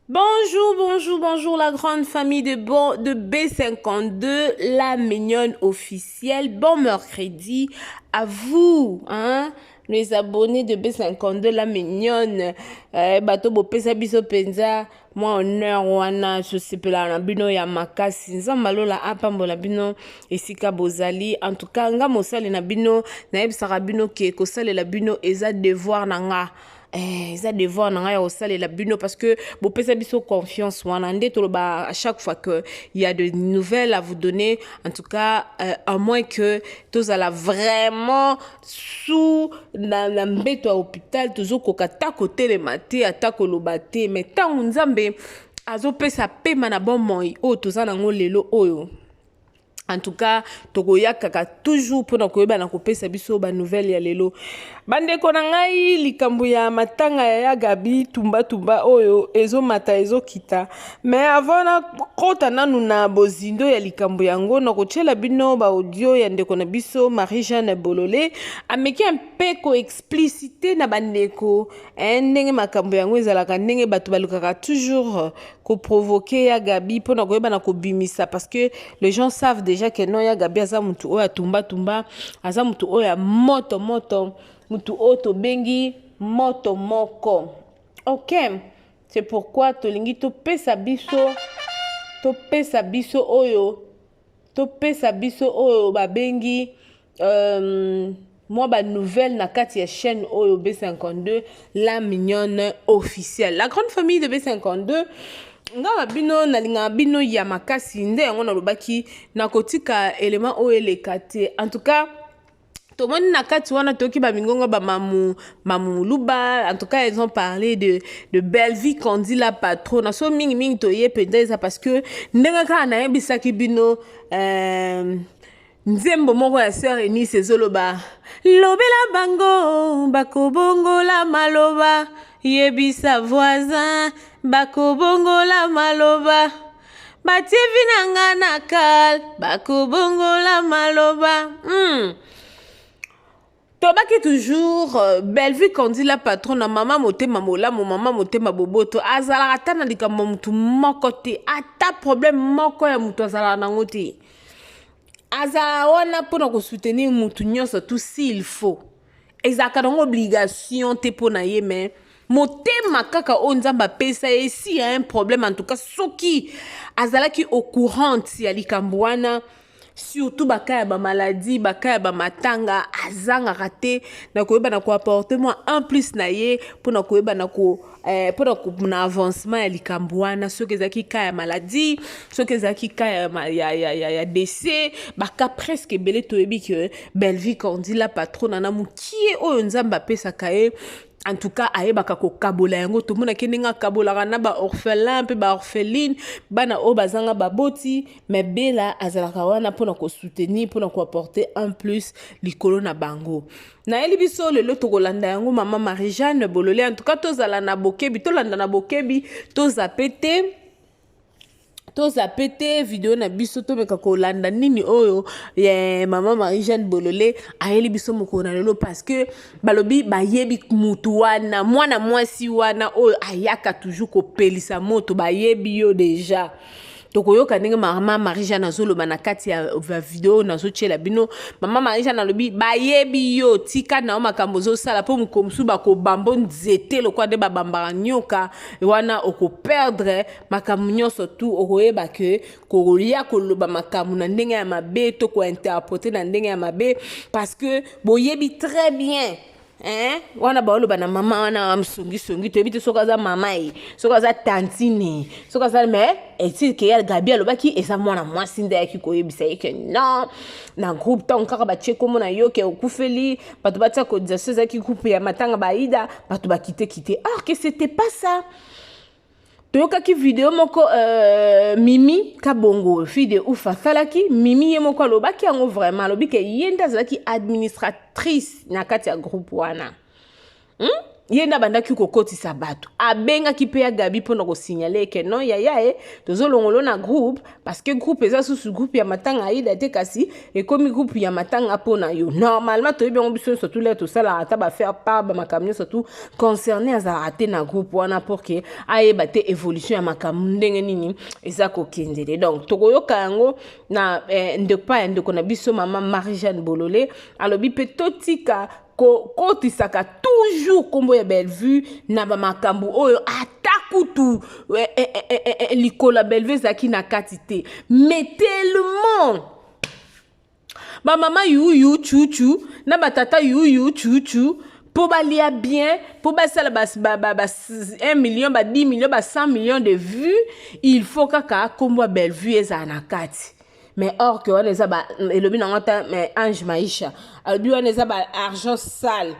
Bonjour, bonjour, bonjour la grande famille de, bon, de B52, la mignonne officielle. Bon mercredi à vous, hein, les abonnés de B52, la mignonne. Eh, bato bopesa biso penza mwa honneur wana tosepela na bino ya makasi. Nzambe alola apambola bino esika bozali. En tout cas, nga mosali na bino, nayebisaka bino ke kosalela bino eza devoir na nga. Eza devoir na ngai ya kosalela bino parce que bopesa biso confiance wana nde toloba à chaque fois que il y a de nouvelles à vous donner. En tout cas, à moins que tozala vraiment sous na mbeto ya hôpital, tozokoka ata kotelema te, ata koloba te, mais ntango Nzambe azopesa pema na bomoi oyo toza nango lelo oyo, en tout cas tokoya kaka toujours mpona koyeba na kopesa biso banouvelle ya lelo. Bandeko na ngai, likambo ya matanga ya Gabi tumbatumba oyo ezomata ezokita, mais avant nakota nanu na bozindo ya likambo yango, nakotiela bino baaudio ya ndeko na biso Marie Jeanne Bolole. Ameki mpe koexpliciter na bandeko ndenge makambo yango ezalaka, ndenge bato balukaka toujours koprovoquer ya Gabi mpona koyeba na kobimisa, parce que les gens savent déjà que non, ya Gabi aza mutu oyo atumbatumba, aza mutu oyo ya moto moto, mutu oyo tobengi moto moko. Ok, c'est pourquoi tolingi topesa biso oyo babengi mwa banouvelle na kati ya chaîne oyo B52, la mignonne officielle, la grande famille de B52. Nga na bino, nalingaka bino ya makasi. Nde yango nalobaki nakotika élément oyo eleka te. En tout cas, tomoni na kati wana, toyoki bamingongo bamamu mamu luba. En tout cas, ils ont parlé de Bellevue Kandi, la patronne. So mingimingi toye mpenza eza parce que ndenge kaka nayebisaki bino, nzembo moko ya sœur Enise ezoloba: "Lobela bango bakobongola maloba, yebisa voisin bakobongola maloba, batie vie na nga na kal, bakobongola maloba." Tobaki toujours Bellevue Kandi, la patronne na mama motema molamu, mama motema boboto, azalaka ata na likambo ya motu moko te, ata problème moko ya motu azalaka nango te. Azala wana mpona kosoutenir motu nyonso tout s'il faut. Ezalaka nango obligation te mpo na ye, mais motema kaka oyo Nzambe apesa ye, si ya un problème, en tout cas soki azalaki au courant ya likambo wana, surtout baka ya bamaladi, baka ya bamatanga, azangaka te na koyeba na koapporter mwa un plus na ye mpona koyeba na ko mpona na avancement ya likambo wana. Soki ezalaki ka ya maladie, soki ezalaki ka ya décès, baka presque ebele, toyebi ke Bellevue Kandi, la patronne, na mokie oyo Nzambe apesaka ye, en tout cas ayebaka kokabola yango. Tomonaki ndenge akabolaka na baorphelin mpe baorpheline, bana oyo bazanga baboti, mais Bela azalaka wana mpona kosoutenir, mpona koapporter un plus likolo na bango. Nayeli biso lelo, tokolanda yango, mama Marie Jeanne Bolole. En tout cas, tozala na bokebi, tolanda na bokebi, tozape te, tozape te video na biso, tomeka kolanda nini oyo ya mama Marie Jeanne Bolole ayeli biso mokolo na lelo, parce que balobi bayebi mutu wana, mwana mwasi wana oyo ayaka toujours kopelisa moto, bayebi yo déjà. Tokoyoka ndenge mama Marie Jeanne azoloba na kati ya video nazotiela bino. Mama Marie Jeanne alobi: "Bayebi yo, tika na yo makambo ozosala, mpo mokolo mosusu bakobamba nzete lokola nde babambaka nyoka wana, okoperdre makambo nyonso tu. Okoyeba ke kolia koloba makambo na ndenge ya mabe to kointerpréter na ndenge ya mabe, parce que boyebi très bien, hein?" Wana baoloba na mama wana msongisongi, toyebi te soki aza mama ye, soki aza tantine, soki aza, mais etike ya Gabi alobaki eza mwana mwasi nde ayaki koyebisa ye ke non, na groupe, ntango kaka batie kombo na yo ke okufeli, bato batia cotisation, ezalaki groupe ya matanga baida, bato bakitekite, or que c'était pas ça. Toyokaki video moko, Mimi Kabongo, fille de ouf, asalaki. Mimi ye moko alobaki yango vraiment, alobi ke ye nde azalaki administratrice na kati ya groupe wana. Ye nde abandaki kokotisa bato, abengaki mpe ya Gabi mpona kosignale ke non, yaya e tozolongolo na groupe, parce que groupe eza susu groupe ya matanga Aida te, kasi ekomi groupe ya matanga mpona yo. Normalement toyebi yango biso nyonso, tule tosalaka ata bafaire part, bamakambo nyonso tout concerné azalaka te na groupe wana pour ke ayeba te évolution ya makambo ndenge nini eza kokendele. Donc tokoyoka yango na ndeko pa ya ndeko na biso mama Marie Jeanne Bolole. Alobi mpe totika kokotisaka toujours nkombo ya Bellevue na bamakambo oyo, ata kutu likolo ya Bellevue ezalaki na kati te. Mais tellement bamama yuyu chuchu na batata yuyu chuchu, mpo balia bien, mpo basala ba, ba, ba, ba 1 million, ba 10 millions, ba 100 millions de vues, il faut kaka nkombo ya Bellevue ezala na kati. Mais or ke wana eza elobi nango ata Ange Maisha alobi wana eza ba argent sale.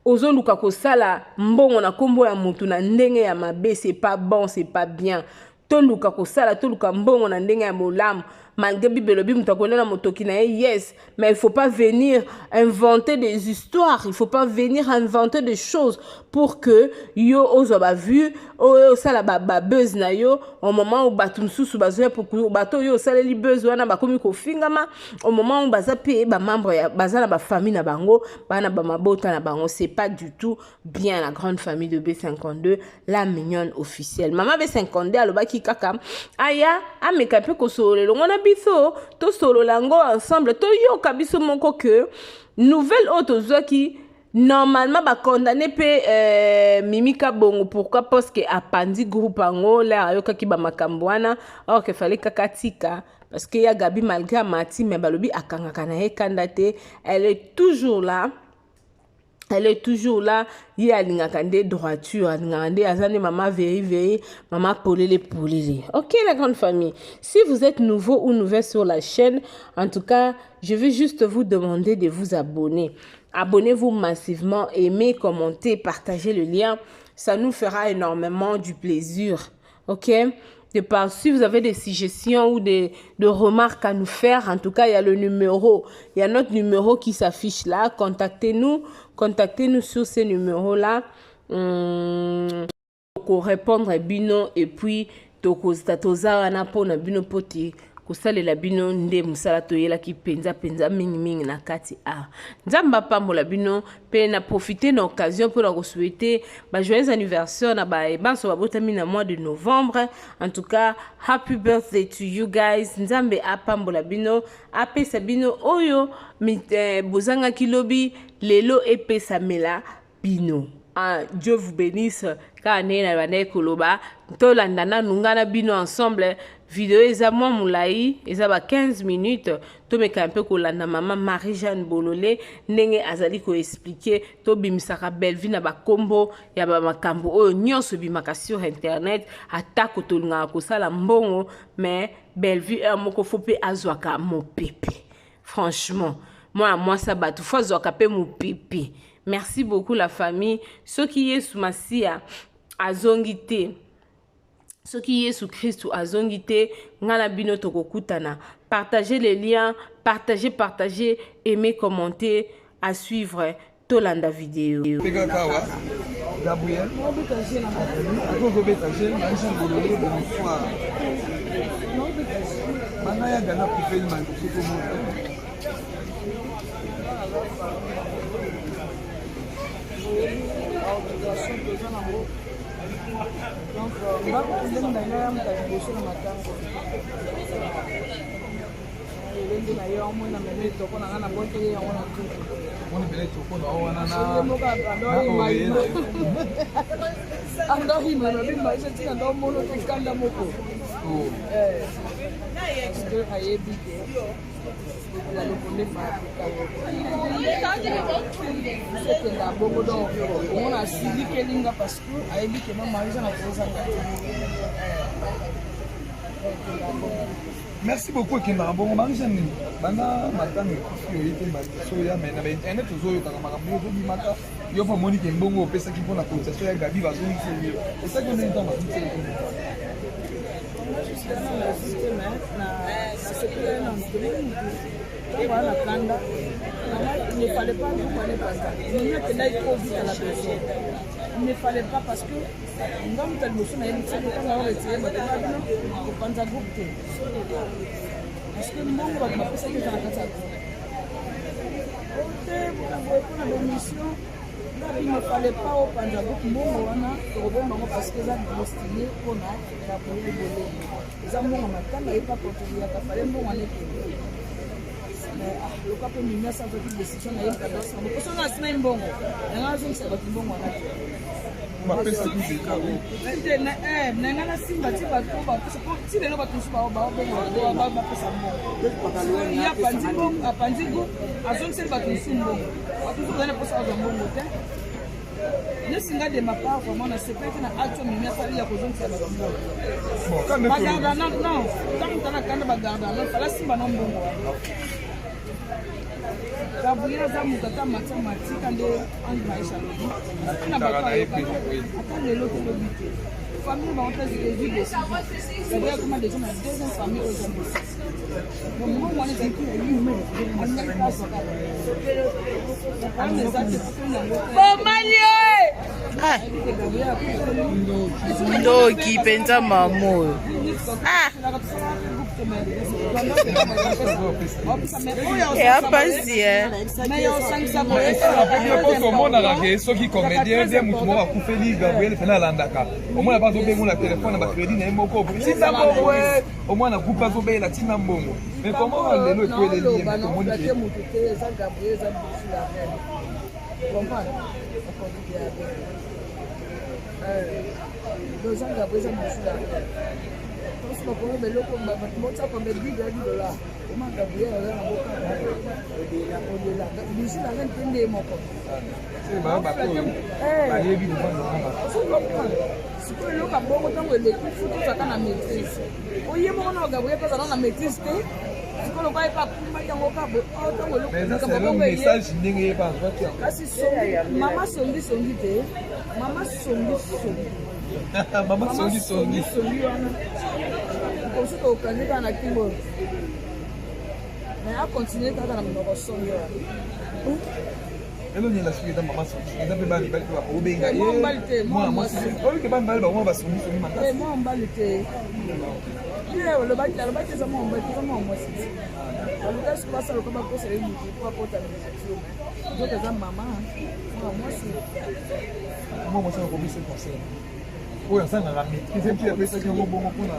Ozoluka kosala mbongo na nkombo ya motu na ndenge ya mabe, c'est pas bon, c'est pas bien. Toluka kosala, toluka mbongo na ndenge ya bolamu. Malgré Bible elobi moto akolia na motoki na ye, yes, mais il faut pas venir inventer des histoires, il faut pas venir inventer des choses pour que yo ozwa bavues, oyo osala babuzz na yo, au moment où bato mosusu bazoya, bato oyo osaleli buzz wana bakomi kofingama, au moment où baza mpe bamembre, baza na bafamille na bango, bana bamabota na bango. C'est pas du tout bien. La grande famille de B52, la mignonne officielle, mama B52 alobaki kaka aya ameka mpe kosolola elongo na biso, tosolola yango ensemble, toyoka biso moko ke nouvelle oyo tozwaki, normalement bakondane mpe Mimi Kabongo. Pourquoi? Parce que apandi groupe yango lere ayokaki bamakambo wana, or ke fallait kaka tika, parce que ya Gabi, malgré amati, mais balobi akangaka na ye kanda te. Elle est toujours là, elle est toujours là. Ye alingaka nde droiture, alingaka nde aza nde mama veri veri, mama polele polele. Ok, la grande famille, si vous êtes nouveau ou nouvelle sur la chaîne, en tout cas, je vais juste vous demander de vous abonner. Abonnez-vous massivement, aimez, commentez, partagez le lien, ça nous fera énormément du plaisir. Ok, de par, si vous avez des suggestions ou des remarques à nous faire, en tout cas, il y a le numéro, il y a notre numéro qui s'affiche là. Contactez-nous, contactez-nous sur ces numéros-là. Pour répondre bino et puis toza wana mpona bino, po te kosalela bino nde mosala toyelaki mpenza mpenza mingimingi na kati a. Nzambe apambola bino. Mpe na profite na occasion mpona kosouhaiter bajoyeux anniversaire na baebanso babotami na mois de novembre. En tout cas, happy birthday to you guys. Nzambe apambola bino, apesa bino oyo bozangaki lobi, lelo epesamela bino. Ah, Dieu vous bénisse. Kaka ndenge na bandaki koloba, tolanda nanu ngai na bino ensemble. Video eza mwa molai, eza ba 15 minutes. Tomeka mpe kolanda mama Marie Jeanne Bolole ndenge azali koexpliquer. Tobimisaka Bellevue na bakombo ya bamakambo oyo nyonso ebimaka sur internet. Atako tolingaka kosala mbongo, mais Bellevue heure moko faut mpe azwaka mopepe. Franchement, mwana mwasi ya bato faut azwaka mpe mopepe. Merci beaucoup, la famille. Soki Yesu Masiya azongi te, soki Yesu Kristu azongi te, ngai na bino tokokutana. Partagez les liens, partagez, partagez, aimez, commentez. À suivre, tolanda video. Kaka Gabriel akozobeta je Marie Bolole. Bonsoir, bana ya Gana kufeli mandusu komona. Obligation toza nango, donc ndako pembeni na ngai ya moto ya liboso na matango elende na ye omoi na meme etoko na ngai na boteli yango na tutu. Moni pene toko na wana na moko andorima na bino maise ntina ndo mono te kanda moko, parce que ayebi ke ya lokonde fabrika ekenda bongo. Donc omona asilikeli nga parce que ayebi ke no Marisa na kozanga te. Merci beaucoup. Ekendaka bongo. Marisa, nini banda matanga ekufi, oye te so ya me na bainternet ozoyokaka makambo yo ozobimaka yo mpo omoni ke mbongo opesaki mpona cotisation ya Gabi bazongiseli yo, esaki ndenge ntango bazongiseli? Ntango wana kanda, il ne fallait pas groupe wana epanza. Mimi akendaki trop vite à la besoin. Il ne fallait pas parce que nga moto ya liboso nayebisaki ntango ao retire bato na bino kopanza groupe te parce que mbongo bato bapesaki eza na kati ya groupe te boye mpona bamission nga il ne fallait pas opanza groupe mbongo wana tokobomba yango parce que eza destiné mpona gabriel bolenge eza mbongo matanga ye pa contribuaka fale mbongo wana ekende. Loka mpe mimi asalaki décision na ye mpo soki asimai mbongo nanga azongisa bato mbongo wana te na nga nasimba ti bato bapesa ti lelo bato mosusu baobenga bapesa mbongo. Ye apanzi mbongo, apanzi groupe, azongiseli bato mosusu mbongo. Bato mosusu bazali na mposa bazwa mbongo te. Nesi nga de ma part, vraiment nasepeli te na acte oyo mimi asali ya kozongisa bato mbongo. Bagarda non, ntango tana kanda bagarda non, fala simba na mbongo wana. Gabriel aza moto ata matia matika nde Ange Maisha alobi na bato ayokaka ata lelo tolobi te. Famille bango mpe ezwi décision. Gabriel akoma déjà na deuxième famille oyo eza mosusu. Donc mbongo wana ezalaki ya ye, alingaki mpe azwa kaka wana eza te yango. Bomali ndoki mpenza mama oyo. Ah! Eya pasi e. Omonaka ke soki comédien bien, motu moko akufeli, Gabriel fena alandaka, omona bazobengo na telefone na bacrédit na ye moko, tinda mbongo. Omwana groupe azobeyela ntina mbongo, mais comment lelo ekweleli ye? Tomoni ke motu te, eza Gabriel, eza bisu la reine, comprendre ocontribuer bien. Eza Gabriel, eza bisu la reine. Tosi bakomi beloko bato motia kombe 10 dollar. Oma Gabriel aza na boka odela bisu la reine mpe nde moko. Bayebi. Sikoyo eloko ya bongo, ntango eleki, fu tozalaka na maîtrise. Oye moko na Gabriel mpe azala na maîtrise te. Sikoyo lokola ye mpe akumbaki yango ka boye, ntango eloko message ndenge ye mpe azwaki yango. Kasi songi mama songi songi te, mama songi songi. Mama songi songi. Songi wana mokomosu tokangi kaka na kingo, mais acontinue kaka na monoko songi wana. Elonyela soki eza mama songi, eza mpe bana mibali mpe bakobenga ye. Mwa mobali te, mwa mwasi. Oyike bana mibali bango basongisongi makasi. Mwa mobali te, ye alobaki, alobaki eza mwa mobali te, eza mwa mwasi te. Baluka soki basala loka bakosala ye motu po akota na miniature, donc eza mama mwa mwasi. Mwa mwasi akobisa conseil oyo azangaka maîtrise mpe apesaki yango bongo mpona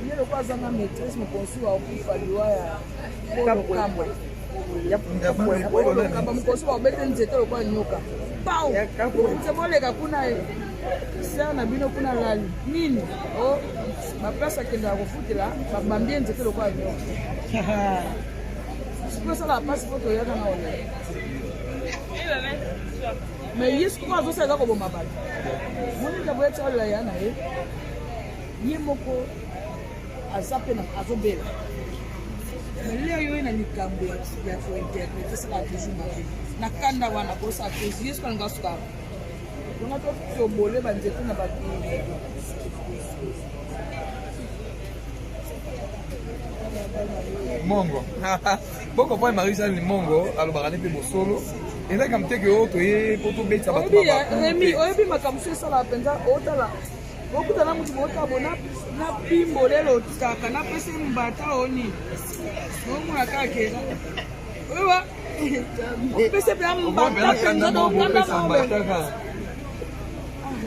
ye lokola azanga maîtrise, mokonzi akufa liwa ya polokamba. Polokamba, mokonzi babete nzete lokola nyoka pau nze boleka kuna ye ser na bino kuna lali nini o baplace akendaka kofutela, babambi ye nzete lokola nyoka. Sikoyo esalaka mpasi mpo toyaka na olela, mais ye sikoyo azosala eza koboma bato. Monika boye tia olela ya na ye, ye moko aza mpe azobela. Mais leo yo ye na likambo ya kointerprete esalaka toujours mabe na kanda wana kosala crise. Ye soki alinga suka donga tobole banzete na bato. Mongo boko po Marie Jeanne Mongo alobaka ne mpe bosolo ezalaka moteke oyo toye mpo tobetisa bato. Remi, oyebi makambo so esalaka mpenza, otala okutana mutu botabo na pimbo lelo kaka napesi mbata oni omona kaka oyewa opesi mpenza mbata mpenza dokanda.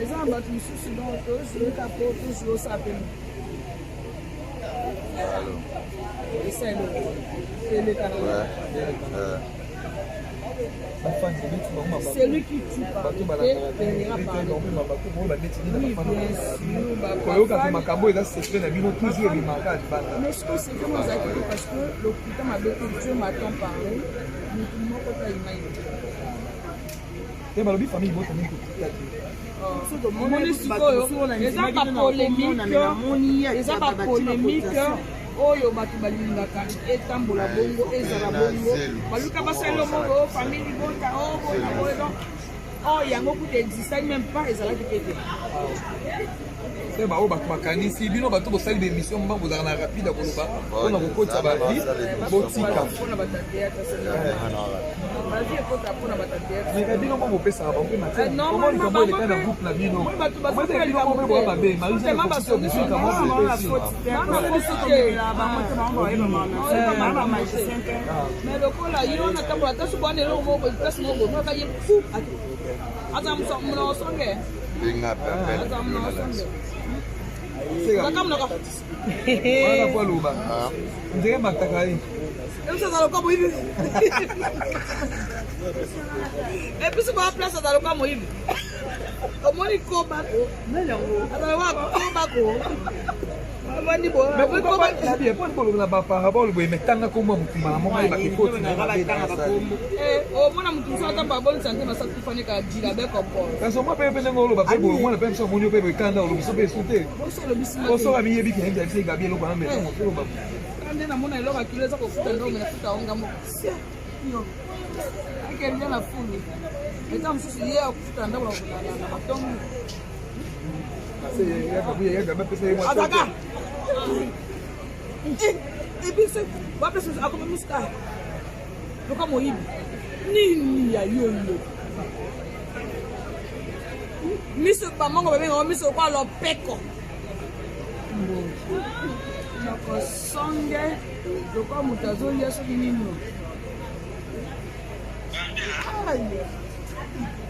Eza na bato mosusu, donc tozwika po tozwi osala mpe esa eloko eleka na celui qui tue par l'épée périra par l'épée. Koyokaka makambo eza secret na bino toujours ebimaka libanda. Mais sikoyo secret mo ezalaki te, parce que lokuta mabe te. Dieu m'attend parler, motu moko te ayima ye. Te, balobi famille bota mingi kokuta te. Omoni sikoyo eza bapolémique, eza bapolémique oyo bato balingaka etambola bongo, ezala bongo. Baluka basali moko o famille libota o bona boye. Donc oyo yango kuta existaki même pas, ezalaki pe te. D'après baoyo bato bakanisi bino, bato bosali baémission mbango, bozalaka na rapide ya koloba mpona kokotisa bavi, botika. Mais bino mo bopesaka bango mpe matière. Likambo eleka na groupe na bino, omoni bino mo mpe boya mabe. Marie kokisi biso likambo bopesi. Mais lokola yo wana tambola, ata soki wana eloko moko boye, place moko boye, moko ye fu aza mona osonge, aza mona osonge. Wana po aloba nzeke mataka ye. Ebiso aza lokola moyibi, epuis boya place aza lokola moyibi. Omoni kobako aza lokola kobako avandi boye. Mponi koloba na baparabole boye? Mais tanga kombo ya motu mbala moko, ayebaka ekoti na mabe na asali. Omona motu mosusu ata baboni sante basakufani kaka jila bekopo. Kasi omwa mpe ndenge oloba mpe boye, omwana mpe biso amoni yo mpe boye, kanda olobi so mpe esu te, osoka miyebi ke yebisa biso Gabi eloko wana mbe oloba. Nde namona eloko ya kilo eza kofuta ndongo nafuta onga moko yo akelia na fulu, eza mosusu ye akofuta ndako na matongo. Azaka epuis bapesa akoma misuka loka moyibi nini ya yoyo miso bamango babengaka miso lokola lopeko nakosonge lokola moto azolia soki nini.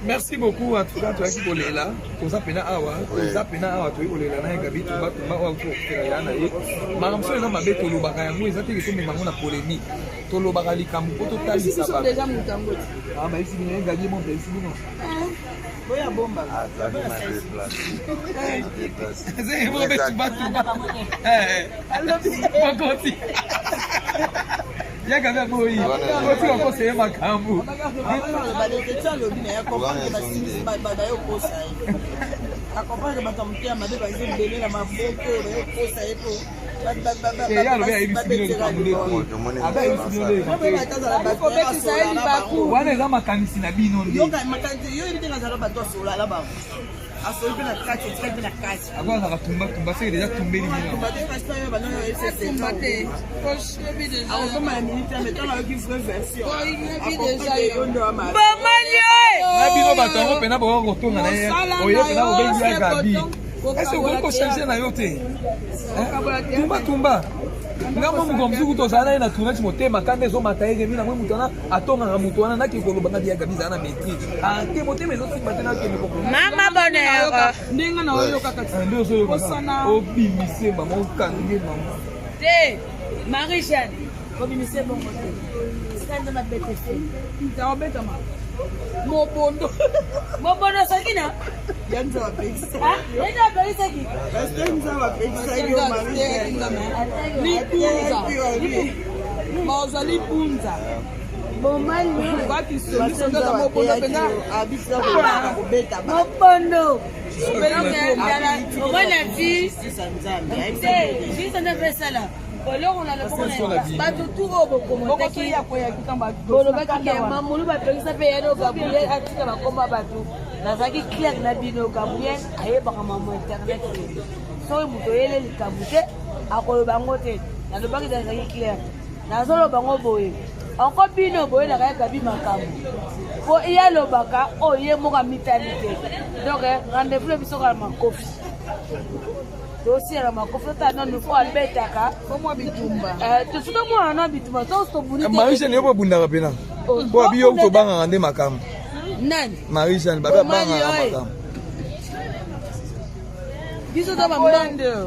Merci beaucoup. En tout cas, toyaki kolela, toza pena awa, toza pena awa, toyaki kolela na ye Gabi Tumba Tumba oyo auti kokutela ya na ye. Makambo mosusu eza mabe, tolobaka yango, eza te tomema yango na polémique. Tolobaka likambo mpo totalisa bato. Bayebisi bino ye Gabi mo bayebisi bino. Boya bomba. Tumba Tumba bakoti yaka mpe boyi oti bakosa ye makambo. Alobi na ye comprendre bayokosa ye, acomprendre bato ya motema mabe baza ebele na maboko, bayokosa ye po. Ye alobi ayebisi bino likambo nde te, abe ayebisi bino nde. Kobetisa ye libaku. Wana eza makanisi na bino nde. Yo yebi te, azala bato asolala bango, asoli mpe na kati, etikali mpe na kati. Ako azalaka tumba tumba, seke deja tumbeli bino. Tumba te, oyebi déjà. Akokoma na minute, mais ntango ayoki vraie version. Bomali. Na bino bato yango mpena bokoka kotonga na ye, oye mpena kobengi ya Gabi, ese okoki kochange na yo te. Tumba Tumba, nga mo mokolo mosuku tozala na ye na tournage, motema kanda ezomata ye remi nango, moto wana atongaka, moto wana naki koloba nga biya Gabi, zala na maîtrise te, motema ezosimba te, nakende. Mama Bonheur. Ndenge na oyokaka. Nde ozoyoka, obimise mama, okange mama. Te, Marie Jeanne. Obimise bongo te, sika nde mabete te. Obetama mobondo. Mobondo soki na Ya nza bapekisa. Yenda apelisaki. Nza bapekisaki yo. Lipunza bazwa lipunza bakisongisongi aza mobondo mpenza. Kobeta. Mobondo omona vi te, jisa nde pesala eloko na loboko na bato tu oyo bokomotaki, bolobaki ke Mamulu bapekisa mpe yano Gabriel atika bakoma bato. Nazalaki clair na bino, Gabriel ayebaka mamo internet te. Soki moto oyele likambo te, akoloba yango te. Nalobaki, nazalaki clair, nazoloba yango boye. Anko bino boyelaka ye Gabi makambo po ye alobaka oyo ye moko amitali te. Donc rendez-vous na biso kaka makofi, tosila na makofi, totala nanu oyo abetaka. Komwa bitumba. Tosuka mwana na bitumba tobuni. Marie Jeanne, yo bobundaka mpena po abi yo tobangaka nde makambo. Nani? Marie Jeanne, babe abangaka makambo. Biso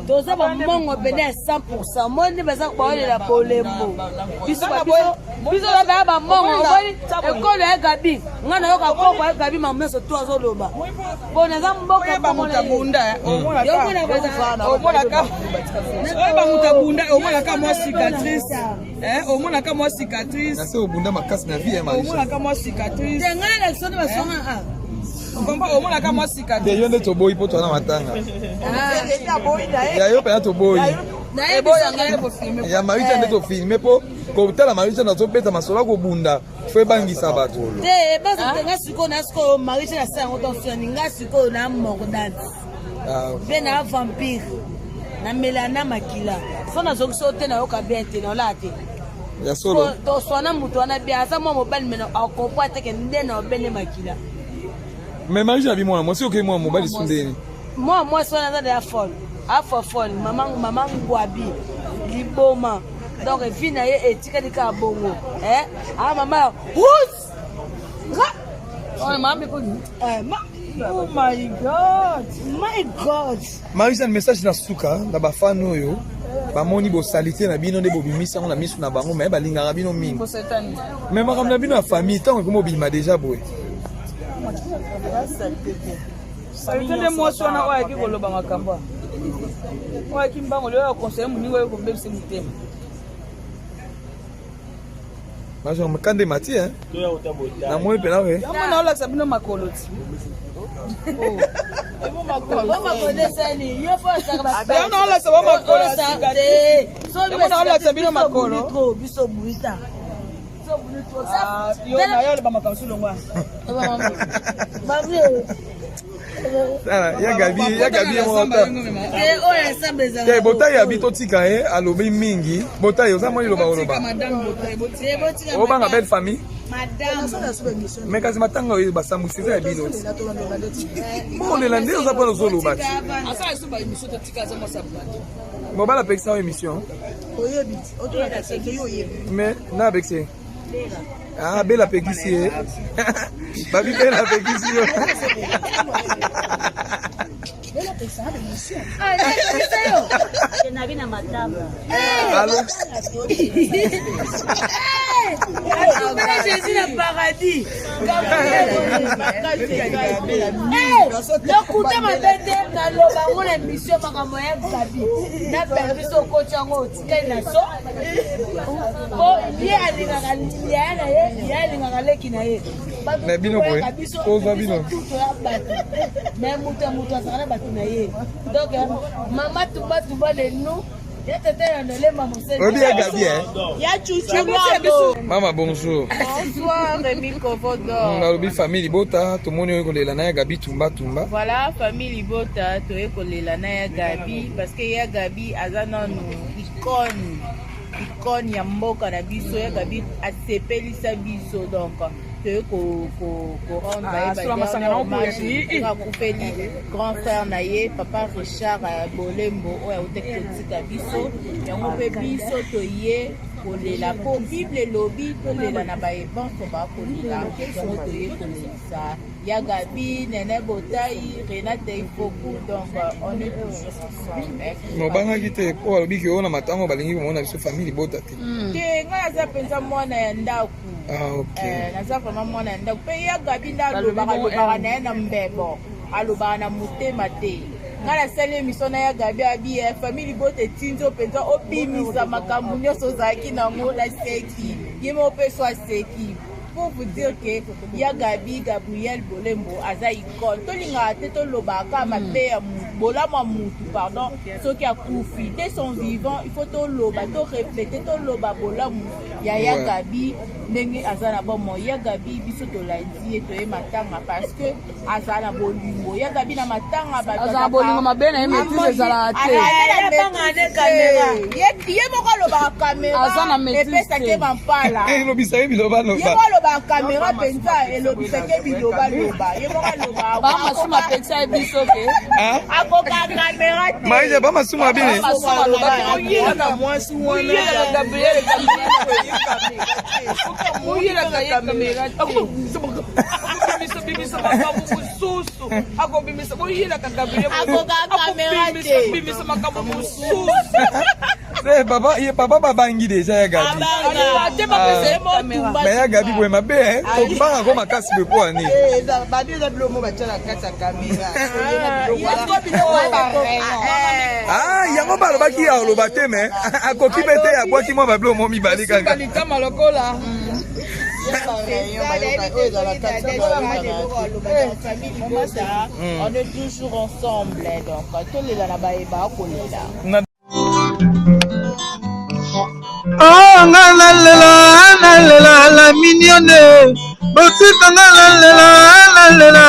toza bambongo pene ya 100. Moi nde baza baolela bolembo, biso biso baya bambongo. Omoni ekolo ya Gabi, ngai nayoka koko ya Gabi, mamu nyonso to azoloba po naza mboka. Oyeba moto abunda, oyeba moto abunda, omonaka mwa cicatrice, omonaka mwa cicatrice. Nase obunda makasi na vie ya Marie. Omonaka mwa cicatrice. Te, ngai nalakisa nde basonga. Omonaka mwa cicatrice. Te, yo nde toboyi mpo toza na matanga ya yo mpena, toboyi. Ya Marie Jeanne nde tofilme mpo kotala Marie Jeanne azobeta masolo, akobunda, fo ebangisa bato. Te, ebasa nga sikoyo na sikoyo Marie Jeanne asala yango tonsiani, nga sikoyo na mordante. Ah, ok. Mpe na vampire namela na makila so nazongisi yo te, nayoka bien te, naolaa te. Ya solo. Toswana moto wana bien, aza mwa mobali me akomprendre te ke nde na obende makila. Mais Marie Jeanne abi mwana mwasi, okei mwana mobali su ndeni? Mwa mwasi wana aza deya folle, afa folle, mama mama ngwabi liboma. Donc vie na ye etikali kaka bongo. Eh? Ah, mama Ruth! Oh, mama ekoni. Eh, ma Oh my God. My God. Marie Jeanne, message na suka na bafani oyo bamoni bosalite na bino nde bobimisi yango na miso na bango, me balingaka bino mingi. Bosetani. Me makambo na bino ya famille, ntango ekomi obima deja boye. Salite nde mwasi wana oyo ayaki koloba makambo wana. Oyo ayaki mbango lelo ya conseiller moninga oyo kobebisa motema. Marie Jeanne, kande mati hein? Namoni mpena we. Yango naolakisa bino makolo ti. Bomakodesani yo fo osaka. Yango naolakisa ba makolo ya sika te. Yango naolakisa bino makolo. Biso buita. Ah, yo na yo oloba makambo su longwa. Tala, ya Gabi, ya Gabi ye moko ta. Oyo ensemble ezala. Te, botai ya bi totika ye alobi mingi. Botai oza mwa liloba oloba. Madame Botayi, botika. Obanga belle famille. Madame. Me kasi matanga oyo basambwisi eza ya bino ti. Bolela nde oza mpona ozoloba ti. Asala su ba émission, totika, aza mwasi ya bato. Mobali apekisa yo émission. Oyebi ti otunaka seke yo oyebi. Mais na apekisi ye. Ah, Bela apekisi ye. Babi Bela apekisi yo. Allo. Atumela Jésus na paradis. Lokuta mabe te, naloba yango na émission, makambo ya Gabi na Belvi. Okoti yango, otikali na so po ye alingaka yaya na ye, ye alingaka leki na ye. Na bino boye, ozwa bino. Toya bato, mais moto ya moto azalaka na bato na ye. Donc mama tumba tumba de nous, ya tata ya nolemba moseli. Oyebi ya Gabi hein? Ya chuchu lwambo. Mama, bonjour. Bonsoir Rémi Kovodor. Nalobi famille libota, tomoni oyo kolela na ya Gabi tumba tumba. Voilà, famille libota, toye kolela na ya Gabi parce que ya Gabi aza nanu icône, icône ya mboka na biso. Ya Gabi asepelisa biso, donc toye ko ko ko rendre Ah, ye sola ba masanga dernier na hommage. okoya ti. Akufeli grand frère na ye, papa Richard Bolembo, oyo autaki kotika biso. Yango mpe biso toye kolela, mpo Bible elobi tolela na baebanso bakolela. Yango toye kolelisa ya Gabi, Nene Botai, Renate Ifoku. Donc on est toujours ensemble. Mobangaki te mpo balobi ke oyo na matango balingi komona biso famille libota te. Te, ngai naza mpenza mwana ya ndako. Ah, ok. Naza vraiment mwana ya ndako. Mpe ya Gabi nde alobaka, alobaka na ye na mbebo, alobaka na motema te. Ngai nasali émission na ya Gabi, abi ye famille libota etindi yo mpenza obimisa makambo nyonso ozalaki nango. Naseki ye moko mpe so aseki, pour vous dire que ya Gabi Gabriel Bolembo aza icône. Tolingaka te tolobaka kaka mabe ya bolamu ya mutu, pardon, soki akufi. Dès son vivant, il faut toloba, torefléter, toloba bolamu ya ya Gabi ndenge aza na bomoi. Ya Gabi, biso tolandi ye, toye matanga parce que azala na bolingo. Ya Gabi na matanga bato Azala na bolingo, mabe na ye maîtrise ezalaka te. Ye moko alobaka caméra Aza na maîtrise epesaki te. mampala. Elobisaki biloba Ye loba. moko alobaka caméra mpenza elobisaki biloba loba. Ye moko alobaka. Bamasumu apekisa ye biso ke Ah? Akoka caméra te. Marie, ba masumu abini. Masumu alobaki oyelaka Mwasi wana. oyelaka Gabriel, oyelaka ye caméra te, akobimisa bimisa makambo mosusu, akobimisa boyelaka Gabriel. Akoka caméra te. Bimisa makambo mosusu. Eh, papa, ye papa babangi deja ya Gabi. Alobaka te, bapesa ye caméra. Mais ya Gabi boye mabe hein? Tobanga ko makasi boye mpo ani. Babi eza biloko mo batia na kati ya kamera. Ah, yango balobaki aloba te, mais akoki mpe te, abwaki mwa babilo mo mibale Simba kaka. litama lokola Oyo ezala kati ya Famille libota, on est toujours ensemble, donc tolela na bayeba kolela. Na Oh, nga nalela, nalela la mignonne, botika nga nalela, nalela.